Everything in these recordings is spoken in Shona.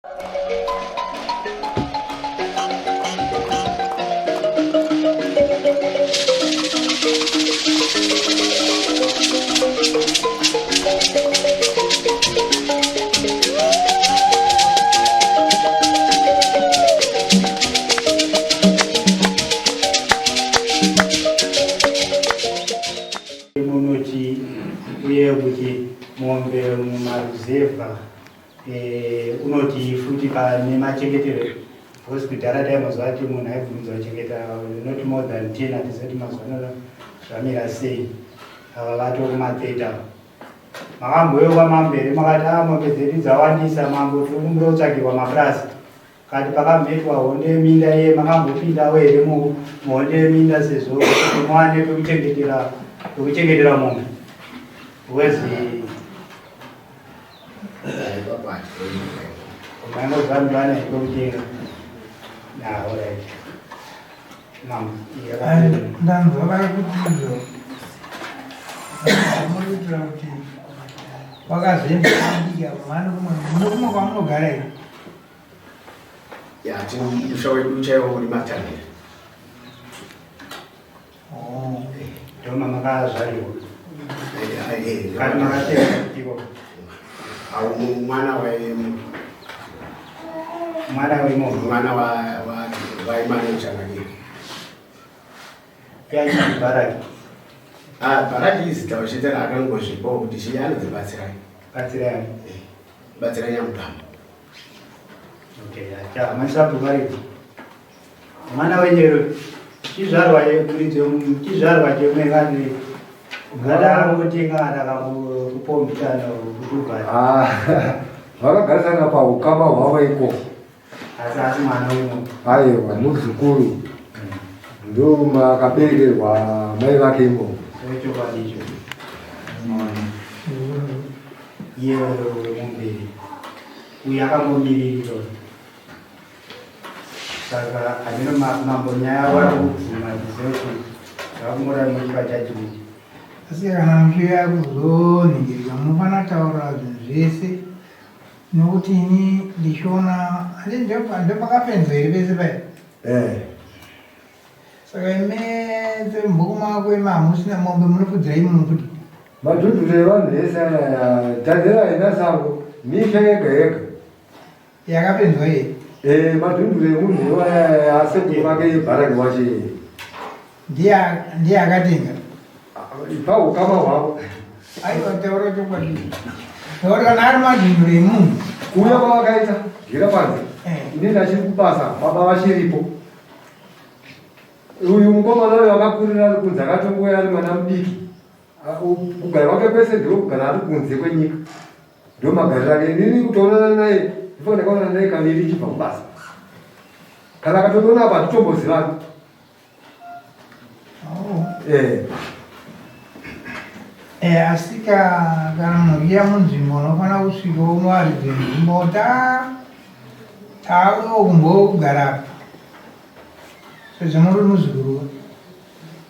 Munoti uye kuti mombe mumaruzevha eh, unoti futi pane machengetero because kudhara dai mazuva ati munhu aibvumidzwa kuchengeta not more than 10 hatizoti mazuva ano zvamira sei ava vato kuma-30 ava makambouya mambo here makati a ah, mombe dzedu dzawandisa mambo tiri kumbira kutsvagirwa mapurazi kati pakamboitwa hondo yeminda iye makambopindawo here muhondo yeminda sezvo muwane pekuchengetera pekuchengetera mombe because Ndanzwa vari kuti izvo munoitira kuti wakazemba mwana kumwe mune kumwe kwamunogara here? Ya, tino musha wedu chaiwo uri Matanhira. Oh. Ndoma makazvariwa. Kana makatenga iko. Au mwana wa mwana wemomo. Mwana wa wa wa Emmanuel Changaniro. Yachi baraki. Ah, baraki izita chete raakangozvipawo kuti chii anodzibatsirai. Batsirai. Batsirai Nyamugamba. Okay, acha masabu varipo. Mwana wenyero chizvarwa chizvarwa chemwe vati ngotenga kana kakupombitana kutubva. Ah, vakagarisana paukama hwavo ikoko. Asi asi mwana wenyero. Aiwa, muzukuru. Ndo makaberekerwa mai vake imomo. Chokwadi icho. Iye wemumberi. Uyu akangomiririra. Saka hameno mambo nyaya vari kubvuma tizive kuti zvakungora muchipa judgment. Asi kana muchiuya kuzoningirika munofanira taura zvinhu zvese nokuti ini ndichiona handi ndopakapenzwa here pese paya Eh. Saka imetse mubhuku mako imi hamusina mombe munofudzira imomo futi. Madhudhudhu evanhu vese aya Daniela haina sango misha yega yega. Yakapinzwa iye. Eh madhudhudhu emunhu iwaya asekuru vake bharaki wache. Ndiye ndiye akatenga. Paukama hwavo. Aiwa taura chokwadi. Taura kana ari madhudhudhu emunhu. Kuuya kwavakaita gira panze. Eh. Ini ndachiri kubasa baba vachiripo. Uyu mukomana uyu akakurira ari kunze akatongouya ari mwana mudiki. Kugara kwake kwese ndiko kugara ari kunze kwenyika. Ndo magariro ake. Inini kutoonana naye ndifanira ndakaonana naye kaviri ichibva kubasa. Kana akatotoona apa hatitombozivani. Oh. Eh. Eh, asi kana munhu munzvimbo unofanira kusvika umaridze nzvimbo ta taakudawo kumbogara apa sezvo muri muzukuru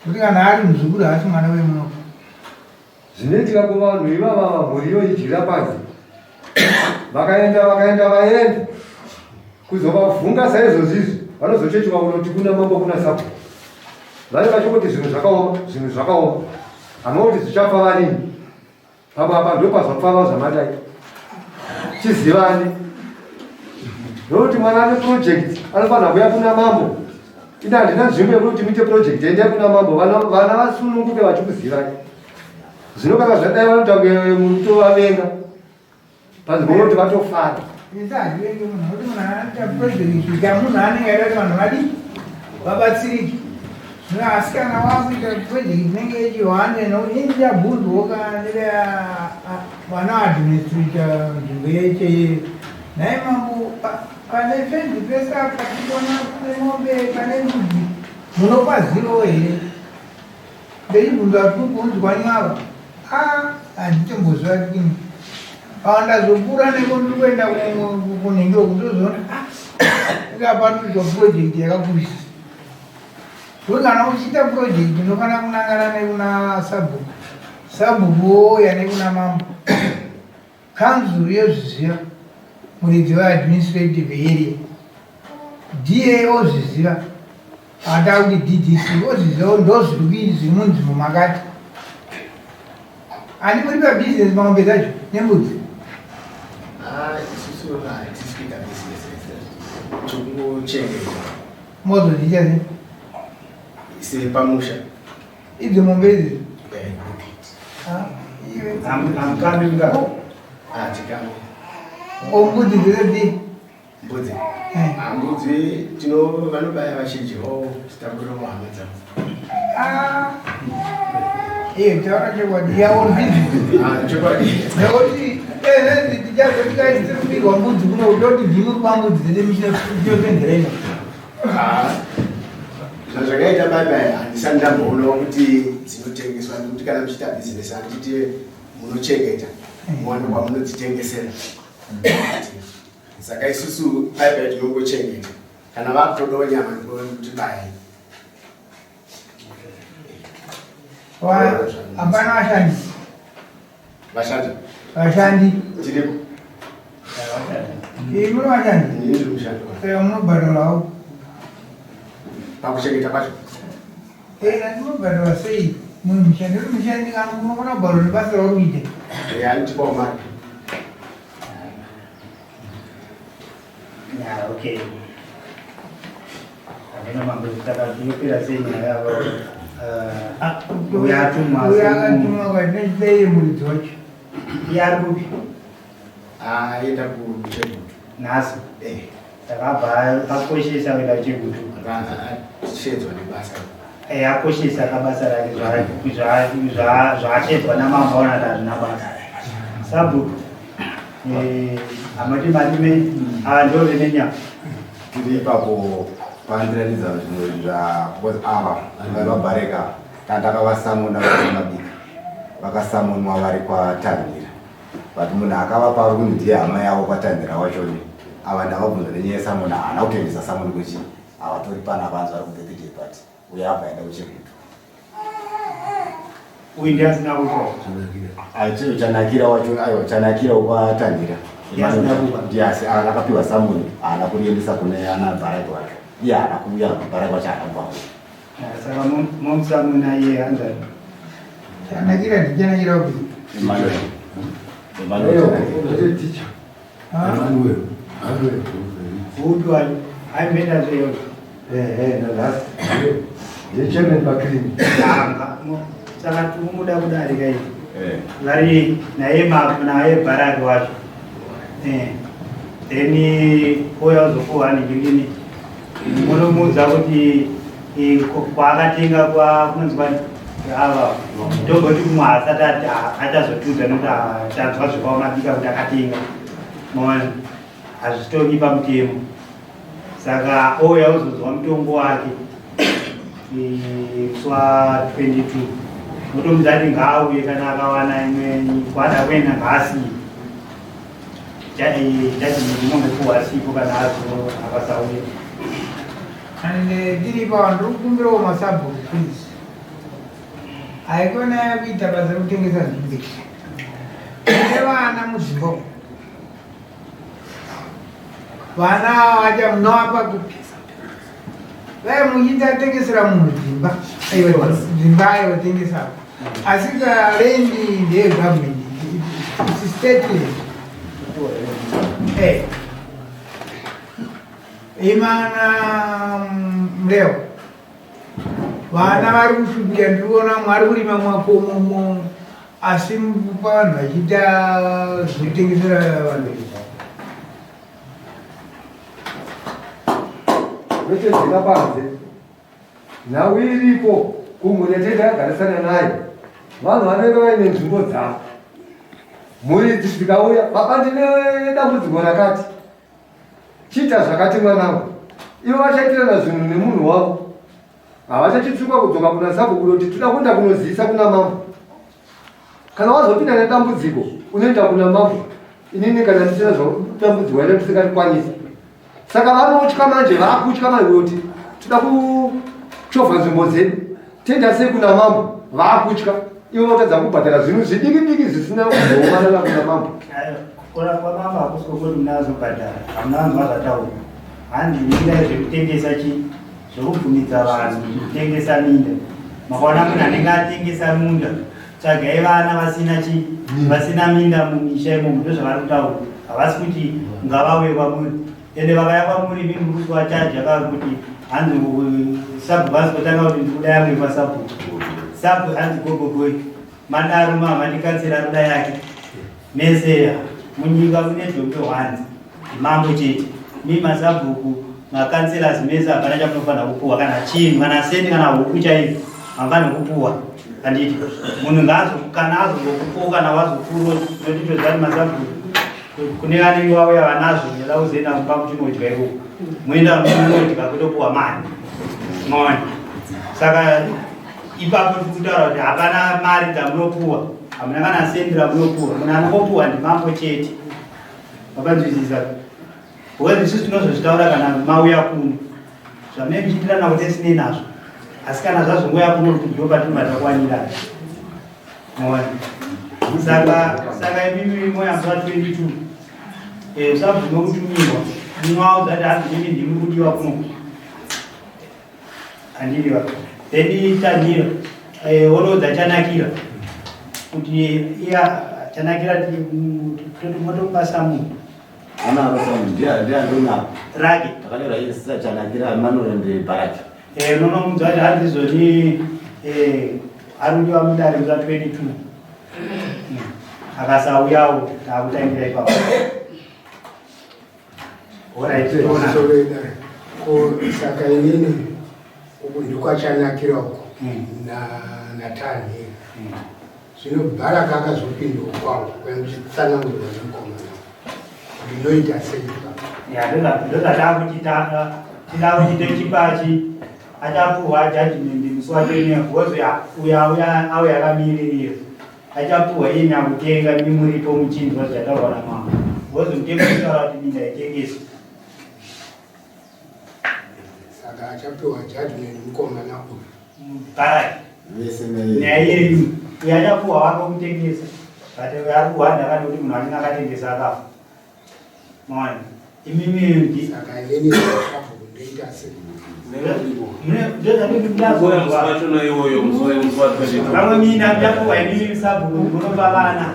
kuti kana ari muzukuru haasi mwana wemuno Zvinoitika kuvanhu ivava mhuri iyoyi dyira pasi vakaenda vakaenda vaenda kuzovavhunga saizvozvizvi vanozochechiwa kunoti kuna mambo kuna sabhuku vari vachingoti zvinhu zvakaoma zvinhu zvakaoma hamuna kuti zvichapfava rini pamwe apa ndopazvapfava zvamadai chizivane nokuti mwana ane project anofanira kuya kuna mambo Ina handina nzvimbo yekuti muite project endai kuna mambo vana vana vasununguke vachikuzivai. Zvino kana zvadai vanoita kunge mutovavenga. Panzvimbo yekuti vatofara. Isi hazvivengi munhu nokuti munhu anoita project kusvika munhu anenge aida kuti vanhu vadii vabatsirike. Zvino asi kana wakuita project inenge yechihwande nokuti ini ndichabvunzwawo kana ndiri vana administrator nzvimbo yeche nhai mambo Pane fenzi pese apa tikuona pane mombe pane mbudzi munopazivawo here ndeibvunza kuti kunzwa nyava a handitomboziva kini paa ndazokura neko ndiri kuenda kunhingi uku ndozoona ingapanoitwa project yakakurisa kuti kana uchiita project unofanira kunangana nekuna sabhuku sabhuku wouya nekuna mambo Kanzuru yozviziva. Muridzi weadministrative area DA ozviziva, ata kuti DDC ozviziva ndozviri kuiti zviri munzvimbo makati. Ani muri pabhizinesi pamombe dzacho nembudzi? Ah, isusu hatisi kuita business, tikungochengeta. Mozoziita sei? Sepamusha. Idzo mombe idzi? Eh. Ah, iwe. Amukami mukaka. Ah, tikame. O mbudzi dzese dzii? Mbudzi. Eh. Ah, mbudzi tino vanobaya vachidyawo chitamburiro muhama dzavo. Ah. Iye taura chokwadi yawo business. Ah, chokwadi. Nekuti tichazo tikaisirubirwa mbudzi kuno kutoti ndimi kuba mbudzi dzese muchinofenzera ino. Ah, zvazvakaita baba handisati ndamboonawo kuti dzinotengeswa, nekuti kana muchiita bhizinesi handiti munochengeta muwane kwamunodzitengesera. Saka isusu paipai tinongochengeta, kana vakutodawo nyama ndikuti bayai. Hapana vashandi? Vashandi? Vashandi. Tiripo. Ii, muri vashandi? Ini ndiri mushandi. Saka munobhadharawo? Pakuchengeta kwacho. Eh, ndinobhadhara sei munhu mushandi? Uri mushandi kana unokona kubhadhara nebasa rauri kuita. Anotipawo mari. Yeah, okay. Hameno mambo, saka zvinopera sei nyaya yavo? Ah, uyo atumwa. Uyo akatumwa kwatinechidaiye muridzi wacho. Iye ari kupi? Aenda kuChegutu. Nhasi? Eh. Saka abva akoshesa kuenda kuChegutu. Ashedzwa nebasa. Eh, akoshesa kabasa rake zvaashedzwa namambo, aona kuti hazvina basa. Sabhuku, hamati madime ava ndo venenyama. Tiri ipapo pandiratidza zvinhu zva because ava vari vaBhareka tandakavasamona vari mabika, vakasamonwa vari kwaTanhira, but munhu akavapa ari kunzi ndiye hama yavo kwaTanhira wachoni. Ava ndavabvunza nenyaya yesamona, haana kutoendesa samoni kuchi havatori panapa, hanzi vari kubirthday party, uye abva aenda kuChegutu. Uyu ndiye asina kufa? Achiyo Chanakira wacho, aiwa, Chanakira wokwaTanhira. Ndiye asina kufa. Ndiye asi akapiwa samoni, haana kuriendesa kune ana Bharaki wacho, iye haana kuuya, Bharaki wacho haana kubva. Saka momusamuna iye hanzani? Chanakira ndichanakira upi? Emmanuel. Emmanuel Chanakira. Teacher. Ah? Emmanuel. Emmanuel. Upi wacho aimboenda zveyo? Eh, nanhasi. Ndiye chairman paclinic. Saka tumuda kudarika iyi. Eh. Vari naye naye Bharaki wacho. Then ouya uzopuwa ningini, munomuudza kuti kwaakatenga kunonzi kwani ava tomboti kumwe asati achazotiudza, nekuti tanzwa zvekwaMabika kuti akatenga. Maona, hazvitongi pamutemo. Saka ouya uzonzwa mutongo wake musi wa22, motomudza kuti ngaauye, kana akawana imwe kwaada kuenda ngaasiye. Judgment inongopuhwa sipo kana azo akasauya. And tiri ipapo, ndiri kukumbirawo masabhuku, please, haikona kuita basa rekutengesa nzvimbo kune vana mudzimba umu. Vana vacha munovapa kupi? Vai muchiita tengesera munhu dzimba, aiwa, dzimba aiwa, tengesa, asi land ndeyegovernment, it's state land. Eh. Imana Mleo, vana vari kusvipira, ndiri kuona mwari kurima makomomo, asi pavanhu vachiita zvekutengesera vanhu izvi. Kwete panze, nhau iripo kumhuri yatei takagarisana nayo, vanhu vanenge vaine nzvimbo dzavo. Mhuri idzi dzikauya, "Baba, ndine dambudziko rakati, chiita zvakati mwanangu," ivo vachaitirana zvinhu nemunhu wavo, havachachitsuka kudzoka kuna sabhuku kuti toda kuenda kunozivisa kuna mambo. Kana wazopinda nedambudziko unoenda kuna mambo. Inini kana ndisina dambudziko raita ndisingarikwanisi, saka vanotya manje, vaakutya manje kuti toda kuchovha nzvimbo dzedu, toenda sei kuna mambo? Vaakutya ivo, vatadza kubhadhara zvinhu zvidiki diki zvisina kuzoomanana kuna mambo. Kurapwa mama hakusi kwokuti munazobhadhara, hamuna vanhu vazvataura. Hanzi minda zvekutengesa chi zvekubvumidza vanhu kutengesa minda. Makaona munhu anenge atengesa munda, tsvagai vana vasina chi vasina minda mumisha imomo, ndozvavari kutaura. Havasi kuti ngavauye kwamuri. Ende vakauya kwamuri imi muri kuvachaja ka kuti hanzi sabhuku hazi kutanga kuti ndikuda yangu yekwasabhuku. Sabhuku hanzi gogogoi. Madaro mama ndikatsira ruda yake. Mese munyika mune jombe one mambo chete. Mi masabhuku makanselas mese hapana chamunofanira kupuwa kana chinhu kana sendi kana huku chaiyo hamufaniri kupuwa handiti munhu ngaazo kana azongokupuwa kana wazopfuura notitozati masabhuku kune vanenge vauya vanazvo neda kuzoenda kumba muchinodya ikoko moenda munodya kutopuwa mari maona saka ipapo tiri kutaura kuti hapana mari dzamunopuwa hamuna kana sendi ramunopuwa munhu anongopuwa ndimambo chete makanzwisisa because isusu tinozozvitaura kana mauya kuno zvamunenge muchiitirana kuti esinei nazvo asi kana zvazongouya kuno kuti ndo patinobva takuwanirana maona saka saka imimi moya musi wa 22 eh, usabvume kutumirwa munoaudza kuti hanzi mimi ndimi kudiwa kuno Andiriwa. Then tanhira eh, wonoudza chanakira kuti iya chanakira toti motopa samunhu Ana arosamu ndiye ndiye andona rake takanyora isa chanakira manoro ndi baraki. Eh, unonomuudza kuti hanzi zvoni eh, ari kudiwa mudare musi wa 22 akasauyawo takutangira ipapo. Ko saka inini uku ndikwachanakira uku natanhira zvino bharaka akazopindawo kwangu kwamuchitsanangurwa nemukomana ndinoita sei ndozvatakuti tida kuti tochipachi achapuhwa judgment musi wacho ine because uya auya auya akamiririra Achapuhwa iye nyakutenga imi muripo muchinzwa zvataurwa namambo. Because mutemo unotaura kuti minda itengeswe. Saka achapiwa judgment mukomana uyu. Bharai. Vese ne Nyaya yenyu. Uyo achapuhwa wake kutengesa. But uyo ari kuhwanda akati kuti munhu anenge akatengesa akafa. Maona. Imimi ndi Saka inini sabhuku ndoita sei? Vamwe mina muchapuwa imimi sabhuku munopa vana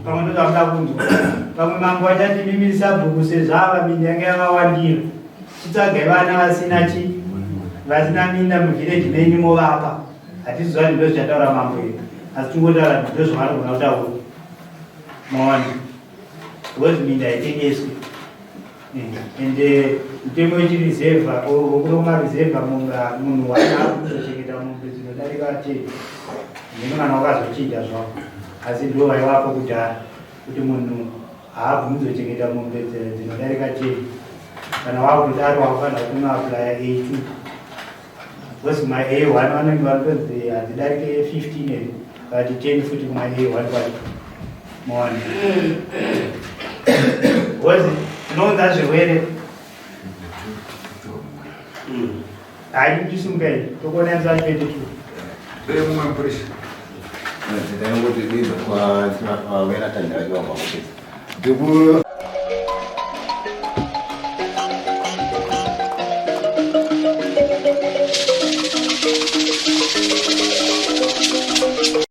pamwe ndozvamuda kunzwa pamwe mambo vachati mimi sabhuku sezvo ava minda yanga yakawandira chitsvagai vana vasina chi vasina minda muvhireji menyu movapa hatiziva kuti ndozvichataura mambo here asi tingotaura kuti ndozvavanogona kutaura maona because minda haitengeswi Ende mutemo wechirizevha wokuno kumarizevha munhu wakutochengeta mombe dzinodarika ten ndino kana wakazochinja zvavo asi ndo vaivapo kudhara kuti munhu haabvumidzwe kuchengeta mombe dzinodarika ten kana wakutodaro wakufanira kunoaplya a2 because ma a1 vanenge vanotonzi hadzidarike 15 here but 10 futi kuma a1 kwacho maona because tinounza zvirwere hayi kuchisimuka iyi tokuona musi wa 22 mumwe mupurisa Ndinongoti kwa wera tanhira chiwamba kupedza. Ndiku